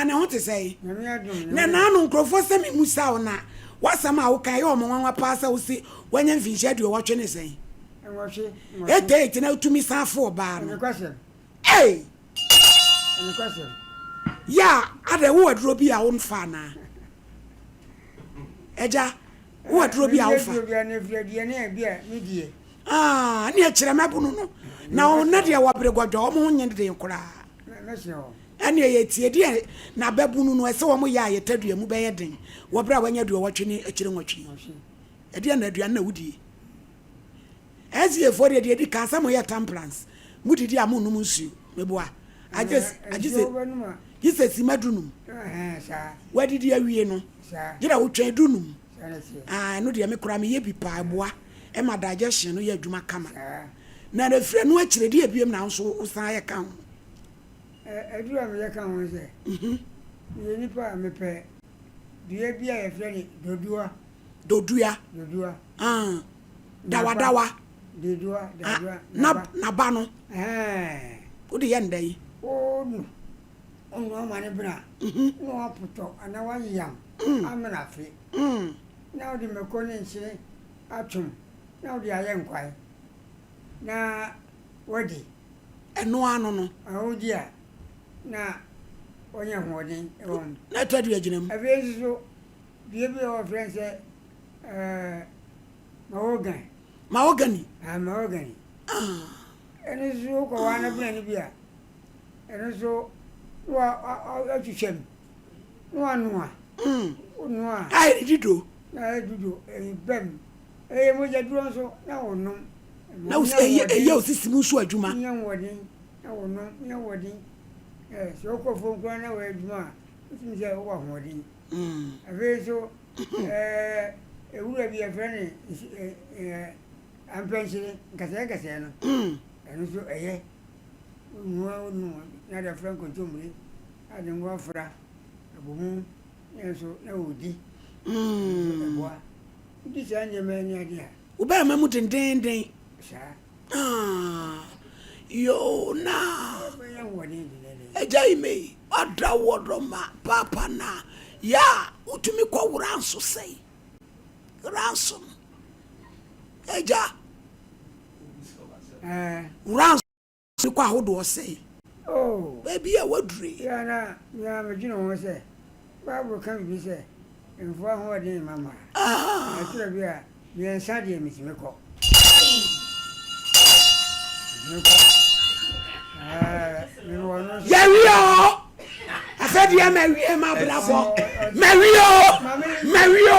Na ne ho te sɛn? Nyame adom, ne Na ho yɛ. naano nkurɔfoɔ sɛ memusa wo na w'asɛm a woka ɛyɛ wɔn nwanwa paa sɛ wose woanya mfinhyia aduɔwɔtwe ne sɛn? Nwɔtwe, nwɔtwe. Eight eight na wotumi san fo ɔbaa no. Nokwasɛm. Ei! Nokwasɛm. Yɛ a, adɛn wowɔ aduro bi a wonfa anaa? Agya, wowɔ aduro bi a wofa? Menni aduro biara na ɛfiri aduane a bi a medie. Ah, ne ɛkyerɛ mɛbono no. Na wɔn na deɛ wɔbere gɔdɔ, wɔn ho nye den koraa. Mɛkyerɛ wɔn. Ɛne ɛyɛ tie deɛ na bɛbono no, ɛsɛ wɔn yɛ a yɛ tadua mu bɛyɛ den wɔ berɛ a wɔanya aduɔwɔtwe ne akyire nwɔtwe. Ɛdeɛ na aduane na wodie. SDA foɔ deɛ deɛ ɛdi kan sɛ moyɛ temperance, modidi a monnom nsuo, meboa. Agye agye sɛ gye sɛ sima dunum. Wadidi awie no, gye na wotwɛn dunum. Ah, ɛno deɛ me koraa meyɛ bi paa, ɛboa ɛma digestion no yɛ adwuma kama. Na ɛfiri ɛno akyire deɛ ebiem na nso wosan yɛ ka ho. Aduru a meyɛ ka ho sɛ, meyɛ nipa a mepɛ dua bi a yɛfrɛ no dodua. Dodua. Dodua. Ah, dawadawa. Dodua, dadua, naba. Naba no. Wode yɛ no dɛn? Wonu, wonoa ma no bene a, na woapotɔ anaa woayam amena afe. Na wode mako ne nkyene atom na wode ayɛ nkwan na woadi. Ɛno ano no. Wodi a, na woanya ahoɔden wɔ mu. Na ɛtɔ dua gyina mu. Afei nso so, dua bi wɔ hɔ a wɔfrɛ no sɛ ɛɛ mahogany. Mahogany. Ah, mahogany. Ah. Ɛno nso wokɔ hɔ ana bena no bi a, ɛno nso na watwitwa mu na wanoa. Wonoa a. Ayɛ dido. Na ayɛ dido, ɛba mu. Ɛyɛ mogya duro nso na wonom. Na ɛyɛ osisi mu nso adwuma. Wonya ahoɔden na wonom, wonya ahoɔden. Sɛ wokɔ fam koraa na wɔyɛ adwuma a, wotumi sɛ wowɔ ahoɔden. Afei nso, ewura bi yɛfrɛ no ampɛnkyere, nkasɛɛ nkasɛɛ no, ɛno nso ɛyɛ. Wonoa wonom na de afra nkontommire a de ngo afra abɔ mu na nso na wodi. Ɛno nso ɛboa. Wodi saa nneɛma yi ne ade a. Wo bɛrima mu dendeenden. Saa. Ah, yoo na. Agya yi me wada wɔdɔ ma paapa na yɛ a wotumi kɔ wora nso sɛe wora nso no agya wora nso kɔ ahodoɔ sɛe Oh. Baabi a waduru yi. Yɛ a na me ara medwene ho sɛ, Bible ka biribi sɛ, Mfa w'ahoɔden mma mmaa. Na ɛtɔ da bi a, mmiɛnsa deɛ metumi kɔ. Metumi kɔ. Ɛɛ, mewɔ no nso. Yɛwie o! Afei deɛ mawie m'abrabɔ. Mawie o! Mawie o!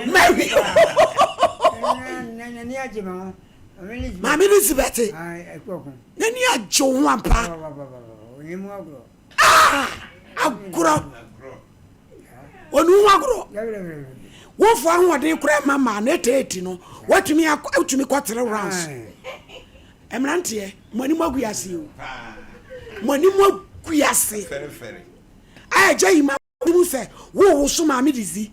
Mawie o! N'ani agye me ho. Maame Elizabeth. N'ani agye wo ho ampa. Ah! Agorɔ. Ɔne ho agorɔ. Wofo ahoɔden koraa ma maa no eteeti no. Watumi akɔ atumi kɔ three rounds. Mmeranteɛ, mo anim agu ase o. Mo anim agu ase. A ɛgya yi ma mu sɛ wo wo so maame de zi.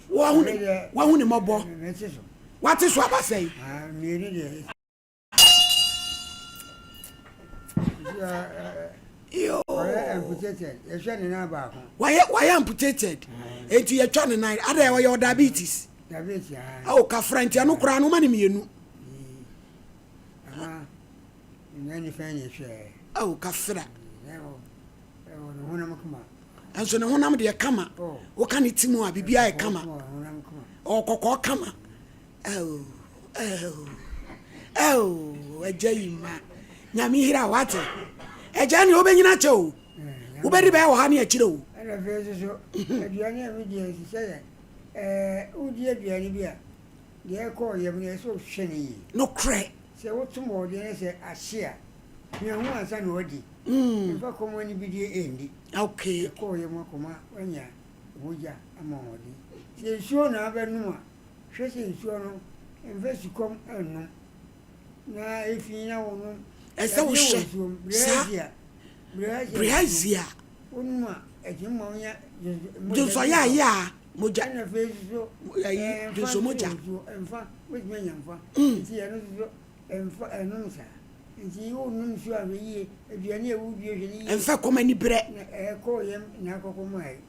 Wahu ne mmɔbɔ. Wate so aba sɛn? Wayɛ amputated. Enti yɛtwa ne nan. Adɛ ɔyɛ diabetes. Awo kafra nti ɛno koraa no ma ne mmienu. Awo kafra. Nso ne honam deɛ kama. Woka ne ti mu a biribiara yɛ kama. Ɔwɔ kɔkɔɔ kama. Oh, oh, oh, agya yi ma. Nyame hira wate. Agya ne wobɛnyina kyɛ o. Wobɛdi bɛyɛ wɔ ha ne akyire o. Ɛna afei nso so, aduane a medi a ɛsɛ sɛ yɛ, ɛɛ, wodi aduane bi a, deɛ ɛkɔ yam no, ɛsɛ sɛ wohwɛ no yie. Nokorɛ. Sɛ woto bɔɔdeɛ na sɛ ahye a, hwɛ ho ansa na woadi. Mfa kɔm anibidie nni. Okay. Ɛkɔ yam akɔma woanya mogya ama ahoɔden. Sɛ nsuo na abɛnom a, hwɛ sɛ nsuo no, mfa sukɔm nnom. Na efi na wonom. Ɛsɛ wohwɛ saa. Bilharzia. Wonom a, ɛtumi ma wonya dwonsɔyɛ a mogya. Ɛna afei nso so, ayi mfa dwonsɔ mogya. Nsuo, mfa, wotumi anya mfa. Nti ɛno nso so. Ɛmfa ɛnnom nsa. Nti wonnom nsuo a hwɛ yie, aduane a wodie hwɛ no yie. Ɛmfa kɔm aniberɛ. Na ɛkɔ wo yam na akɔkɔ mu a yie.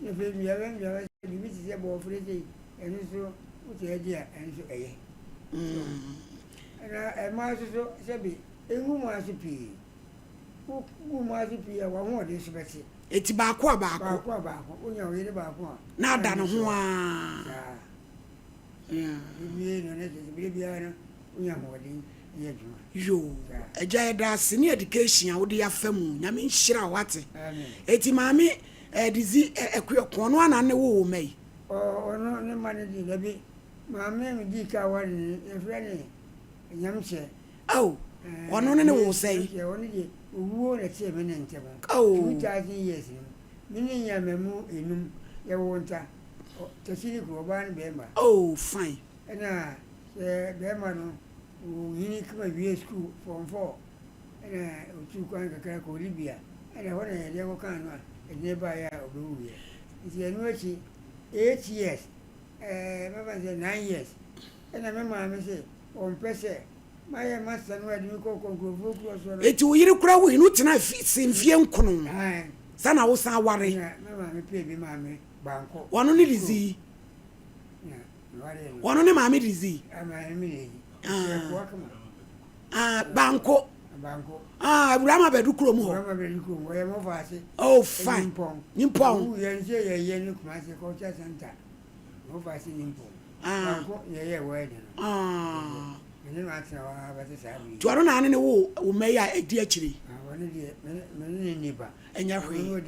Na afei nnuaba nnuaba sɛ biribi te sɛ bɔɔfrɛ sei, ɛno nso wotaa di a ɛno nso ɛyɛ. So na mmaa nso so sɛbe ngu mo ase pii. Wogu mo ase pii a w'ahoɔden so bɛte. Eti baako a baako. Baako a baako. Wonya wo yere baako a. Na ada ne ho ara. Saa. Wowie no na kyerɛ sɛ berɛ biara no wonya ahoɔden yɛ adwuma. Yoo agya yɛda ase ne education a wode afa mu nyame nhyira wo wate. Eti maame Adizi Akuoko ɔno ana ne wo wo mma yi? Ɔno ne mma no deɛ dabi maame a medii ka ware no yɛfrɛ no Nyamkyɛ. Ao ɔno ne ne wo sɛn? Nyamkyɛ ɔno deɛ owuo na ɛtee me ne ntɛm 2000 years no me ne nyaa mmamu enum yɛwoo nta. Tɛkyini kuro, ɔbaa ne bɛɛma. Oh fine. Ɛna sɛ bɛɛma no onyini kama wie sukuu form 4 ɛna otuu kwan kakra kɔɔ Libya ɛna ɛhɔ na yɛde kɔ kaa no a ɛde no baeɛ a ɔbɛwuiɛ. Nti ɛno akyi 8 years ɛɛ mɛfa no sɛ 9 years ɛna me maame se ɔmpɛ sɛ mayɛ master no a ɛde me kɔ kɔ nkurɔfoɔ kuro soɔ no. Eti wo yere koraa wui no wotenaa fi se mfie nkono sa na wosan ware? Ɛna me maame pɛɛ bi maa me. Wɔno ne Lizzy. Wɔno ne maame Lizzy. Ah, banko. Ah, awura ma bɛdu kurom hɔ. Oh, fine. Nimpɔn. Ah. Ah. Nti ɔno na ane ne wo wo mma yi a ɛdi akyire. Ɛnyɛ hwee.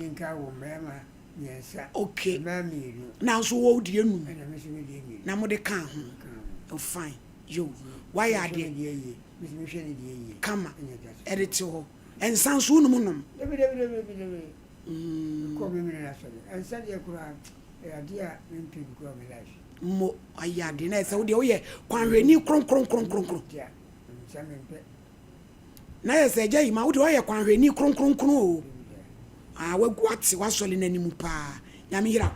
Mmiɛnsa. Okay. Mmaa mmienu. Na nso wɔ deɛ num. Ɛna me nso me deɛ mmienu. Na mo de kaa ho. Oh fine. Yo. Wayɛ adeɛ. Mehwɛ me deɛ yie. Me nso mehwɛ ne deɛ yie. Kama. Ɛde te hɔ. Nsa nso wonom nom? Dabi dabi dabi dabi dabi. Mekɔ me mene n'asɔre. Nsa deɛ koraa ɛyɛ adeɛ a mempɛ bi koraa wɔ me life. Mo ayɛ adeɛ na ɛsɛ wo deɛ woyɛ kwanhwɛni kronkronkronkron. Ntia nsa mempɛ. Na yɛ sɛ agya yi ma wo deɛ ɔyɛ kwanhwɛni kronkronkron o. Ah wagu ate wasɔre n'anim paa. Nyame hyira wo.